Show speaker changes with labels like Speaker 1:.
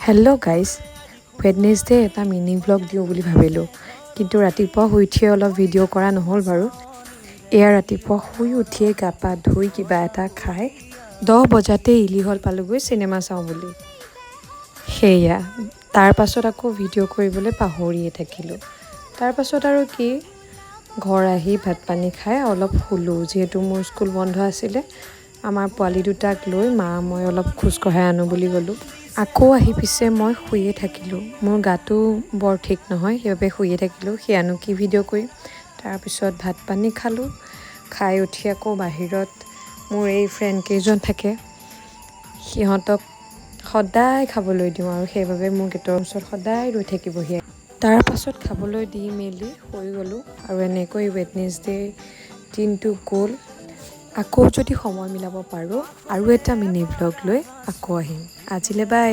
Speaker 1: Hello' guys, Wednesday এটা mini vlog দিওঁ বুলি ভাবিলোঁ, কিন্তু ৰাতিপুৱা শুই উঠিয়ে অলপ ভিডিঅ' কৰা নহ'ল বাৰু। এয়া ৰাতিপুৱা শুই উঠিয়ে গা পা ধুই কিবা এটা খাই 10 বজাতে ইলি হল পালোগৈ চিনেমা চাওঁ বুলি। সেয়া তাৰ পাছত আকৌ ভিডিঅ' কৰিবলৈ পাহৰিয়ে থাকিলোঁ। তাৰপাছত আৰু কি, ঘৰ আহি ভাত পানী খাই অলপ শুলোঁ। যিহেতু মোৰ স্কুল বন্ধ আছিলে, আমাৰ পোৱালি দুটাক লৈ মা মই অলপ খোজ কঢ়াই আনো বুলি গ'লোঁ। আকৌ আহি পিছে মই শুইয়ে থাকিলোঁ। মোৰ গাটো বৰ ঠিক নহয়, সেইবাবে শুইয়ে থাকিলোঁ। সেয়ানো কি ভিডিঅ' কৰিম? তাৰপিছত ভাত পানী খালোঁ। খাই উঠি আকৌ বাহিৰত মোৰ এই ফ্ৰেণ্ড কেইজন থাকে, সিহঁতক সদায় খাবলৈ দিওঁ আৰু সেইবাবে মোৰ গেটৰ ওচৰত সদায় ৰৈ থাকিবহি। তাৰ পাছত খাবলৈ দি মেলি শুই গ'লোঁ আৰু এনেকৈ ৱেডনেছডে দিনটো গ'ল। আকৌ যদি সময় মিলাব পাৰোঁ, আৰু এটা মিনি ভ্লগ লৈ আকৌ আহিম। আজিলৈ বাই।